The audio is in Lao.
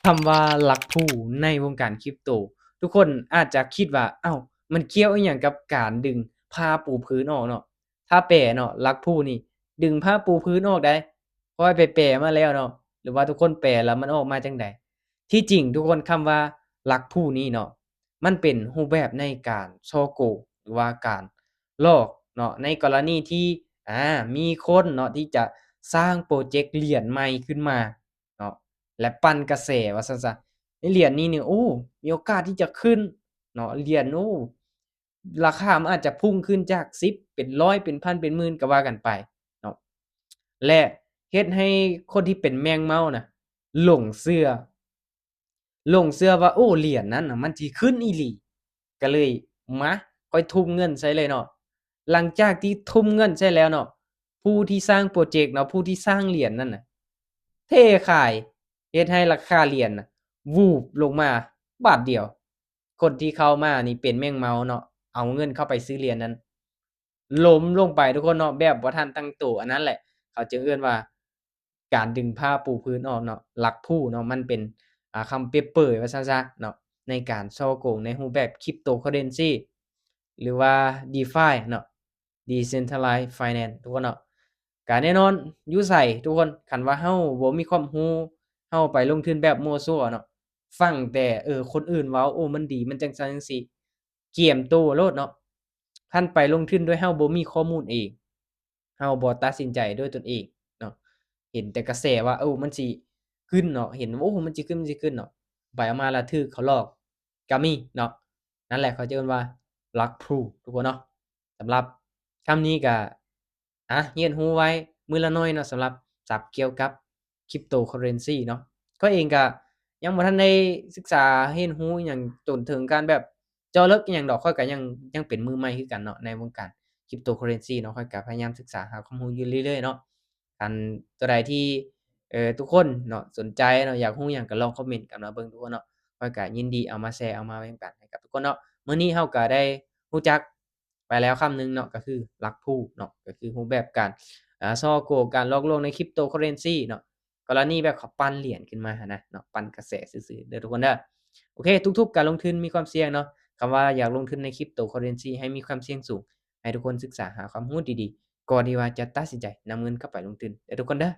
ຄຳວ່າຫຼັກພູໃນວົງການຄຣິບໂຕ ທຸກຄົນອາດຈະຄິດວ່າ ເອົ້າ ມັນກ່ຽວອີ່ຫຍັງກັບການດຶງຜ້າປູພື້ນອອກເນາະ? ຖ້າແປເນາະ ຫຼັກພູນີ້ດຶງຜ້າປູພື້ນອອກໄດ໋. ຂ້ອຍໄປແປມາແລ້ວເນາະ ຫຼືວ່າທຸກຄົນແປແລ້ວມັນອອກມາຈັ່ງໃດ? ທີ່ຈິງທຸກຄົນ ຄຳວ່າຫຼັກພູນີ້ເນາະ ມັນເປັນຮູບແບບໃນການສໍ້ໂກງ ຫຼືວ່າການຫຼອກເນາະ ໃນກໍລະນີທີ່ ອາ ມີຄົນເນາະ ທີ່ຈະສ້າງໂປຣເຈັກຫຼຽນໃໝ່ຂຶ້ນມາເນາະ ແລະ ປັ່ນກະແສວ່າຊັ້ນຊະ. ໃນຫຼຽນນີ້ນີ້ ໂອ້ ມີໂອກາດທີ່ຈະຂຶ້ນເນາະ ຫຼຽນ ໂອ້ ລາຄາມັນອາດຈະພຸ່ງຂຶ້ນຈາກສິບ ເປັນຮ້ອຍ ເປັນພັນ ເປັນໝື່ນ ກໍວ່າກັນໄປເນາະ ແລະ ເຮັດໃຫ້ຄົນທີ່ເປັນແມງເມົານະ ຫຼົງເຊື່ອ ຫຼົງເຊື່ອວ່າ ໂອ້ ຫຼຽນນັ້ນນະ ມັນຊິຂຶ້ນອີ່ຫຼີ ກໍເລີຍ ມາ ຂ້ອຍທຸ່ມເງິນໃສ່ເລີຍເນາະ. ຫຼັງຈາກທີ່ທຸ່ມເງິນໃສ່ແລ້ວເນາະ ຜູ້ທີ່ສ້າງໂປຣເຈັກເນາະ ຜູ້ທີ່ສ້າງຫຼຽນນັ້ນນະ ເທຂາຍ ເຮັດໃຫ້ລາຄາຫຼຽນນະ ວູບລົງມາບາດດຽວ. ຄົນທີ່ເຂົ້າມານີ້ເປັນແມງເມົາເນາະ ເອົາເງິນເຂົ້າໄປຊື້ຫຼຽນນັ້ນ ລົ້ມລົງໄປທຸກຄົນເນາະ ແບບບໍ່ທັນຕັ້ງໂຕ. ອັນນັ້ນແຫຼະ ເຂົາຈຶ່ງເອີ້ນວ່າການດຶງຜ້າປູພື້ນອອກເນາະ. ຫຼັກພູເນາະ ມັນເປັນ ອາ ຄຳເປຍໆ ວ່າຊັ້ນຊະເນາະ ໃນການສໍ້ໂກງໃນຮູບແບບ cryptocurrency ຫຼືວ່າ DeFi ເນາະ Decentralized Finance ທຸກຄົນເນາະ. ກະແນ່ນອນ ຢູ່ໃສທຸກຄົນ ຄັນວ່າເຮົາບໍ່ມີຄວາມຮູ້ ເຮົາໄປລົງທຶນແບບມົ້ວຊົ່ວເນາະ ຟັງແຕ່ ເອີ ຄົນອື່ນເວົ້າ ໂອ້ ມັນດີ ມັນຈັ່ງຊັ້ນຈັ່ງຊີ້ ກຽມໂຕໂລດເນາະ. ຄັນໄປລົງທຶນໂດຍເຮົາບໍ່ມີຂໍ້ມູນເອງ ເຮົາບໍ່ຕັດສິນໃຈດ້ວຍຕົນເອງເນາະ ເຫັນແຕ່ກະແສວ່າ ໂອ້ ມັນຊິຂຶ້ນເນາະ ເຫັນ ໂອ້ ມັນຊິຂຶ້ນ ມັນຊິຂຶ້ນເນາະ ໄປເອົາມາລະຖືກເຂົາຫຼອກກະມີເນາະ. ນັ້ນແຫຼະ ເຂົາຈະເອີ້ນວ່າຫຼັກພູ ທຸກຄົນເນາະ. ສຳລັບຄ່ຳນີ້ກະ ອາ ຮຽນຮູ້ໄວ້ມື້ລະໜ້ອຍເນາະ ສຳລັບສັບກ່ຽວກັບ cryptocurrency ເນາະ. ຂ້ອຍເອງກະຍັງບໍ່ທັນໄດ້ສຶກສາຮຽນຮູ້ອີ່ຫຍັງຈົນເຖິງການແບບເຈາະເລິກອີ່ຫຍັງດອກ ຂ້ອຍກະຍັງ ຍັງເປັນມືໃໝ່ຄືກັນເນາະ ໃນວົງການ cryptocurrency ເນາະ. ຂ້ອຍກະພະຍາຍາມສຶກສາຫາຄວາມຮູ້ຢູ່ເລື້ອຍໆເນາະ. ຄັນຕົວໃດທີ່ ເອີ ທຸກຄົນເນາະ ສົນໃຈເນາະ ຢາກຮູ້ຫຍັງກະລອງຄອມເມັນກັນມາເບິ່ງທຸກຄົນເນາະ. ຂ້ອຍກະຍິນດີເອົາມາແຊ ເອົາມາແບ່ງປັນໃຫ້ກັບທຸກຄົນເນາະ. ມື້ນີ້ເຮົາກະໄດ້ຮູ້ຈັກໄປແລ້ວຄຳໜຶ່ງເນາະ ກະຄືຫຼັກພູເນາະ ກະຄືຮູບແບບການ ເອີ ສໍ້ໂກງ ການຫຼອກລວງໃນ cryptocurrency ເນາະ. ກໍລະນີແບບເຂົາປັ່ນຫຼຽນຂຶ້ນມາຫັ້ນນະເນາະ ປັ່ນກະແສຊື່ໆເດີທຸກຄົນເດີ. ໂອເຄ ທຸກໆການລົງທຶນມີຄວາມສ່ຽງເນາະ. ຄຳວ່າຢາກລົງທຶນໃນ cryptocurrency ໃຫ້ມີຄວາມສ່ຽງສູງ ໃຫ້ທຸກຄົນສຶກສາຫາຄວາມຮູ້ດີໆ ກ່ອນທີ່ວ່າຈະຕັດສິນໃຈນຳເງິນເຂົ້າໄປລົງທຶນເດີທຸກຄົນເດີ.